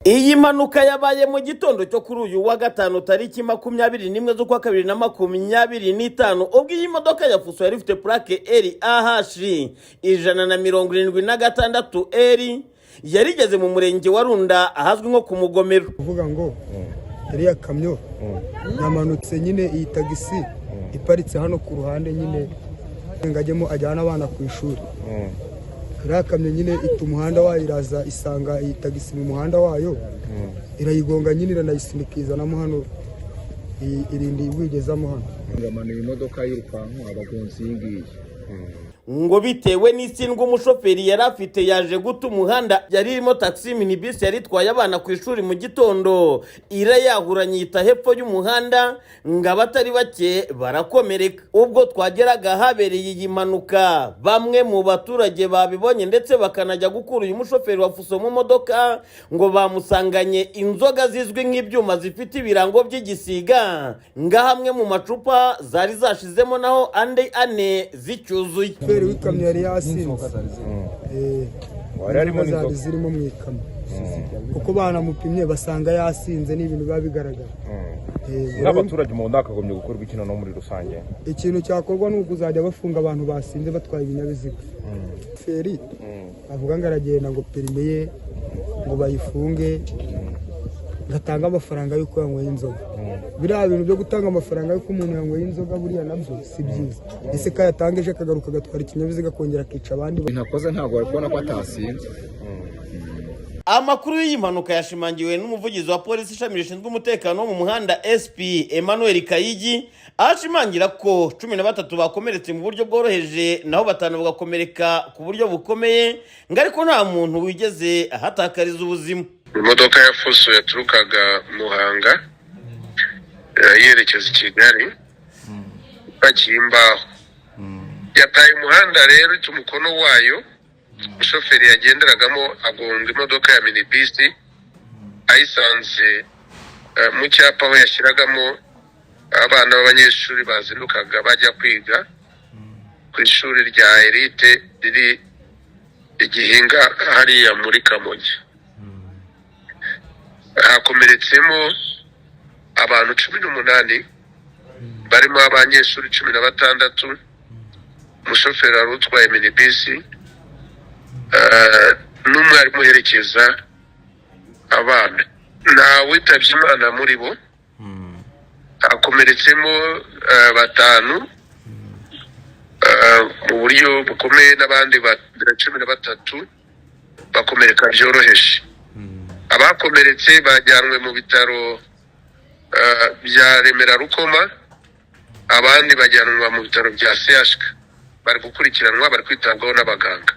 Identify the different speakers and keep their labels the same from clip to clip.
Speaker 1: Iyi mpanuka yabaye mu gitondo cyo kuri uyu wa gatanu, tariki 21 z'ukwa kabiri na 25, ubwo iyi modoka ya fuso yari ifite plaque RAH 176 R yari igeze mu murenge wa Runda, ahazwi nko ku Mugomero.
Speaker 2: Kuvuga ngo iriya kamyo yamanutse nyine, iyi tagisi iparitse hano ku ruhande nyine ngo ajyemo ajyane abana ku ishuri. Iriya kamyo nyine ita umuhanda wayo, iraza isanga iyi tagisi mu muhanda wayo, irayigonga nyine, iranayisunika izanamo hano, irinda igwigezamo hano.
Speaker 3: Ngamanuye imodoka yirukanka abagonzi iyi ngiyi.
Speaker 1: Ngo bitewe n'isindwa umushoferi yari afite, yaje guta umuhanda. Yari irimo taxi minibus yari itwaye abana ku ishuri mu gitondo, irayahuranye yita hepfo y'umuhanda, ngo abatari bake barakomereka. Ubwo twageraga ahabereye iyi mpanuka, bamwe mu baturage babibonye ndetse bakanajya gukura uyu mushoferi wa fuso mu modoka, ngo bamusanganye inzoga zizwi nk'ibyuma zifite ibirango by'igisiga, nga hamwe mu macupa zari zashizemo, naho andi ane zicyuzuye.
Speaker 2: Shoferi w'ikamyo yari yasinze.
Speaker 3: Wari harimo
Speaker 2: Inzoga zari
Speaker 3: n'inzoga.
Speaker 2: zirimo mu ikamyo, kuko banamupimye basanga yasinze, ni ibintu biba bigaragara.
Speaker 4: Nk'abaturage mubona hakagombye gukorwa iki noneho muri rusange?
Speaker 2: Ikintu cyakorwa ni ukuzajya bafunga abantu basinze batwaye ibinyabiziga. Feri avuga ngo aragenda ngo permis ye ngo bayifunge, ngo atange amafaranga y'uko yanyweye inzoga. Biriya bintu byo gutanga amafaranga y'uko umuntu yanyweye inzoga, buriya nabyo si byiza. Ese ko ayatanga, ejo akagaruka agatwara ikinyabiziga, akongera akica abandi?
Speaker 3: Ibintu akoze ntabwo bari kubona ko atasinze.
Speaker 1: Amakuru y'iyi mpanuka yashimangiwe n'umuvugizi wa polisi, ishami rishinzwe umutekano wo mu muhanda, SP Emmanuel Kayigi, aho ashimangira ko 13 bakomeretse mu buryo bworoheje, naho batanu bagakomereka ku buryo bukomeye, ngo ariko nta muntu wigeze ahatakariza ubuzima.
Speaker 5: Imodoka ya fuso yaturukaga Muhanga yerekeza i Kigali ipakiye imbaho, yataye umuhanda rero, ita umukono wayo umushoferi yagenderagamo, agonga imodoka ya minibisi ayisanze mu cyapa aho yashyiragamo abana b'abanyeshuri bazindukaga bajya kwiga ku ishuri rya Elite riri i Gihinga hariya muri Kamonyi. Hakomeretsemo abantu 18, barimo abanyeshuri 16, umushoferi wari utwaye minibisi n'umwarimu uherekeza abana. Nta witabye Imana muri bo. Hakomeretsemo batanu mu buryo bukomeye, n'abandi 13 bakomereka byoroheje. Abakomeretse bajyanwe mu bitaro bya Remera Rukoma, abandi bajyanwa mu bitaro bya CHK. Bari gukurikiranwa, bari kwitabwaho n'abaganga.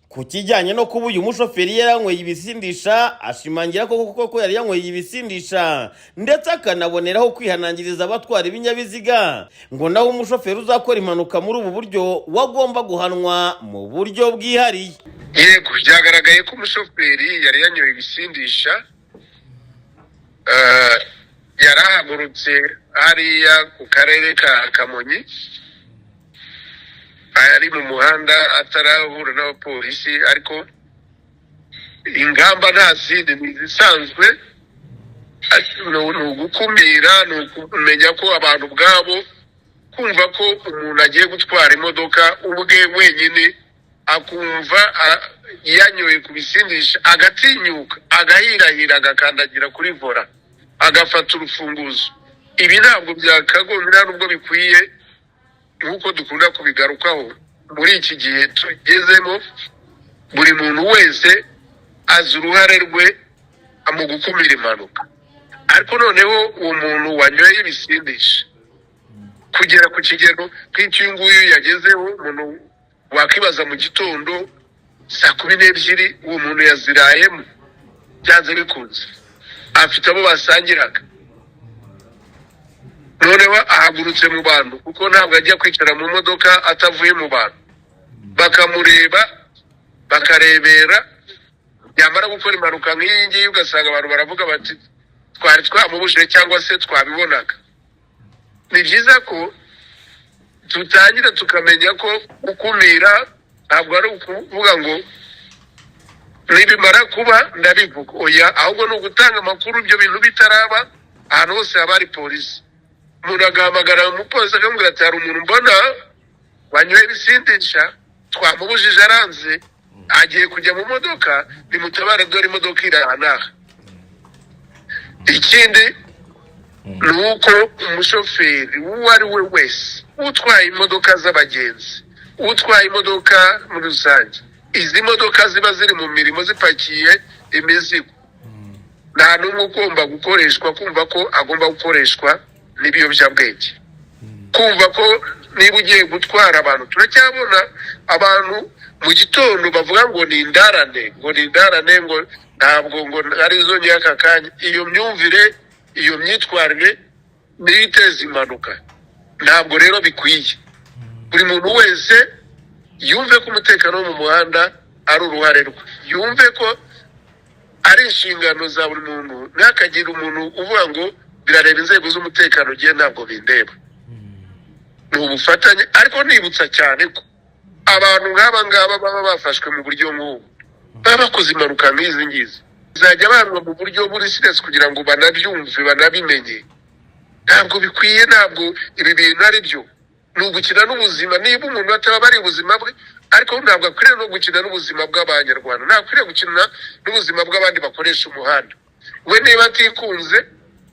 Speaker 1: Ku kijyanye no kuba uyu mushoferi yaranyweye ibisindisha, ashimangira ko koko ko yari yanyweye ibisindisha, ndetse akanaboneraho kwihanangiriza abatwara ibinyabiziga, ngo nawe umushoferi uzakora impanuka muri ubu buryo wagomba guhanwa mu buryo bwihariye.
Speaker 5: Yego, byagaragaye ko umushoferi yari yanyoye ibisindisha. Yarahagurutse hariya ku karere ka Kamonyi, ari mu muhanda atarahura n'abapolisi, ariko ingamba nta zindi, ni izisanzwe, ni ugukumira, ni ukumenya ko abantu ubwabo kumva ko umuntu agiye gutwara imodoka ubwe wenyine, akumva yanyoye ku bisindisha, agatinyuka, agahirahira, agakandagira kuri volant, agafata urufunguzo. Ibi ntabwo byakagombye, nta nubwo bikwiye. Nk'uko dukunda kubigarukaho, muri iki gihe tugezemo, buri muntu wese azi uruhare rwe mu gukumira impanuka. Ariko noneho uwo muntu wanyoye ibisindisha kugera ku kigero nk'icyo uyu nguyu yagezeho, umuntu wakwibaza mu gitondo saa 12, uwo muntu yazirayemo byanze bikunze, afite abo basangiraga. Noneho ahagurutse mu bantu, kuko ntabwo ajya kwicara mu modoka atavuye mu bantu, bakamureba, bakarebera. Yamara gukora impanuka nk'iyi ngiyi, ugasanga abantu baravuga bati: "Twari twamubujije," cyangwa se "Twabibonaga." Ni byiza ko dutangira tukamenya ko gukumira ntabwo ari ukuvuga ngo Nibimara kuba ndabivuga. Oya, ahubwo ni ugutanga amakuru ibyo bintu bitaraba. Ahantu hose haba hari polisi, umuntu agahamagara umupolisi akamubwira ati: "Hari umuntu mbona wanyoye ibisindisha, twamubujije aranze, agiye kujya mu modoka, nimutabare, dore imodoka iri aha n'aha." Ikindi ni uko umushoferi uwo ari we wese utwaye imodoka z'abagenzi, utwaye imodoka muri rusange, izi modoka ziba ziri mu mirimo zipakiye imizigo, nta n'umwe ugomba gukoreshwa, kumva ko agomba gukoreshwa n'ibiyobyabwenge, kumva ko niba ugiye gutwara abantu. Turacyabona abantu mu gitondo bavuga ngo ni indarane, ngo ni indarane, ngo ntabwo ngo arizo nyaka kanya. Iyo myumvire, iyo myitwarire niyo iteza impanuka. Ntabwo rero bikwiye. Buri muntu wese yumve ko umutekano wo mu muhanda ari uruhare rwe, yumve ko ari inshingano za buri muntu. Ntihakagire umuntu uvuga ngo birareba inzego z'umutekano, ugiye ntabwo bindeba. Ni ubufatanye. Ariko nibutsa cyane ko abantu nk'aba ngaba baba bafashwe mu buryo nk'ubu, baba bakoze impanuka nk'izi ngizi, zajya bahanwa mu buryo buri serious kugira ngo banabyumve, banabimenye. Ntabwo bikwiye, ntabwo ibi bintu ari byo. Ni ugukina n'ubuzima. Niba umuntu ataba ari ubuzima bwe, ariko ntabwo akwiriye no gukina n'ubuzima bw'Abanyarwanda, ntabwo akwiriye gukina n'ubuzima bw'abandi bakoresha umuhanda. We niba atikunze,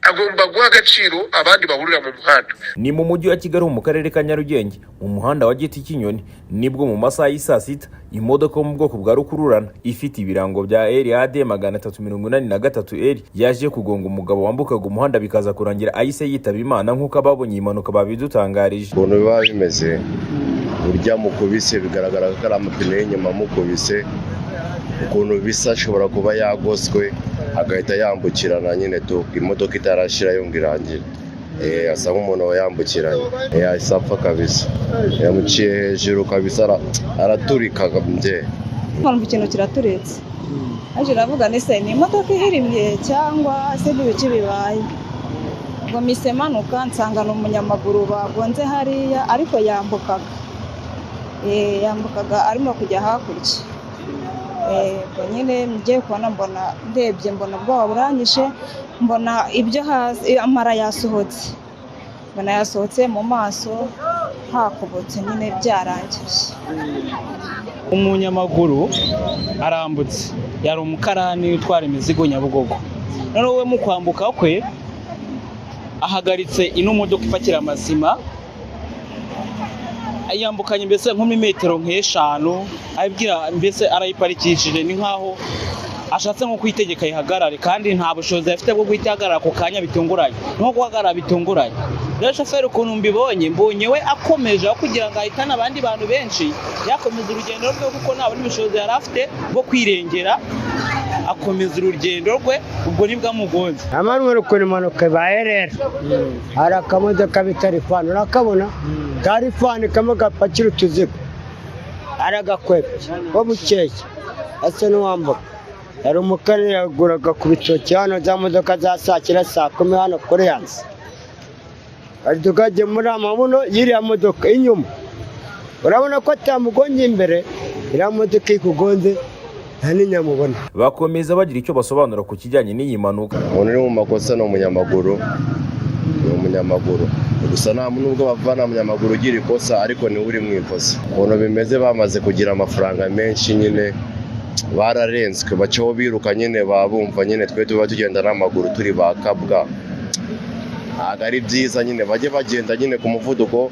Speaker 5: agomba guha agaciro abandi bahurira mu muhanda.
Speaker 6: Ni mu mujyi wa Kigali, mu karere ka Nyarugenge, mu muhanda wa Giti cy'inyoni, nibwo mu masaha y'i saa sita imodoka yo mu bwoko bwa rukururana ifite ibirango bya RAD 383 L yaje kugonga umugabo wambukaga umuhanda, bikaza kurangira ahise yitaba Imana, nk'uko ababonye iyi mpanuka babidutangarije.
Speaker 7: Ukuntu biba bimeze, burya mukubise bigaragara ko ari amapine y'inyuma amukubise. Ukuntu bisa, ashobora kuba yagoswe agahita yambukirana nyine tu, imodoka itarashirayo ngo irangire. Asa nk'umuntu wayambukiranye, yahise apfa kabisa, yamuciye hejuru kabisa, araturika mbye.
Speaker 8: Nkumva ikintu kiraturitse, aje iravuga ni se ni imodoka ihirimye cyangwa se n'ibiki bibaye? Ubwo mise manuka nsanga ni umunyamaguru bagonze hariya, ariko yambukaga, yambukaga arimo kujya hakurya. Ubwo nyine ngiye kubona mbona, ndebye mbona ubwoba buranyishe, mbona ibyo hasi, amara yasohotse, mbona yasohotse mu maso hakubutse, nyine byarangiye.
Speaker 9: Umunyamaguru arambutse, yari umukarani utwara imizigo Nyabugogo. Noneho we mu kwambuka kwe ahagaritse ino modoka ipakira amasima, yambukanye mbese nko muri metero nk'eshanu, ayibwira mbese arayiparikishije, ni nkaho ashatse nko kuyitegeka ihagarare, kandi nta bushobozi afite bwo guhita ihagarara ako kanya bitunguranye, ni nko guhagarara bitunguranye. Rero shoferi, ukuntu mbibonye, mbonye we akomeje, aho kugira ngo ahitane abandi bantu benshi, yakomeza urugendo rwe, kuko nta bundi bushobozi yari afite bwo kwirengera, akomeza urugendo rwe, ubwo nibwo amugonze.
Speaker 10: Amanuel, ukuntu impanuka ibaye rero, hari akamodoka bita rifani, urakabona? Ka rifani kamwe gapakira utuzigo, aragakwepye ko bukeye asa n'uwambuka. Hari umukarani yaguraga ku bitoki hano, za modoka za saa cyenda, saa kumi, hano kuri yansi tukajya muri amabuno y'iriya modoka inyuma. Urabona ko atamugonye imbere, iriya modoka ikugonze nta n'inyamubona.
Speaker 6: Bakomeza bagira icyo basobanura ku kijyanye n'iyi mpanuka.
Speaker 7: Umuntu uri mu makosa ni umunyamaguru, ni umunyamaguru gusa. Nta nubwo bava, nta munyamaguru ugira ikosa, ariko niwe uri mu ikosa. Ukuntu bimeze, bamaze kugira amafaranga menshi nyine, bararenzwe, bacaho biruka nyine, baba bumva nyine twe tuba tugenda n'amaguru turi ba kabwa. Ntabwo ari byiza nyine, bajye bagenda nyine ku muvuduko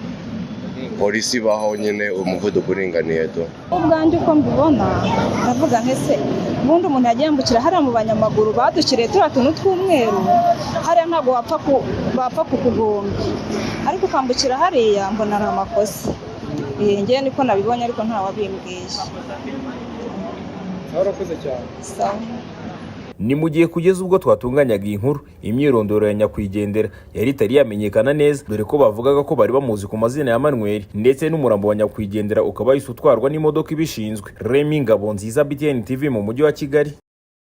Speaker 7: polisi baho nyine, umuvuduko uringaniye tu.
Speaker 8: Ubwanjye uko mbibona, ndavuga nk'ese ubundi umuntu yagiye yambukira hariya mu banyamaguru badushyiriye turiya tuntu tw'umweru hariya, ntabwo wapfa bapfa kukugonga, ariko ukambukira hariya mbona ari amakosa. Njyewe niko nabibonye, ariko ntawabimbwiye.
Speaker 2: Warakoze cyane.
Speaker 8: Sawa.
Speaker 6: Ni mu gihe kugeza ubwo twatunganyaga iyi nkuru, imyirondoro ya nyakwigendera yari itari yamenyekana neza, dore ko bavugaga ko bari bamuzi ku mazina ya Manuel, ndetse n'umurambo wa nyakwigendera ukaba wahise utwarwa n'imodoka ibishinzwe. Remy Ngabonziza, BTN TV, mu mujyi wa Kigali.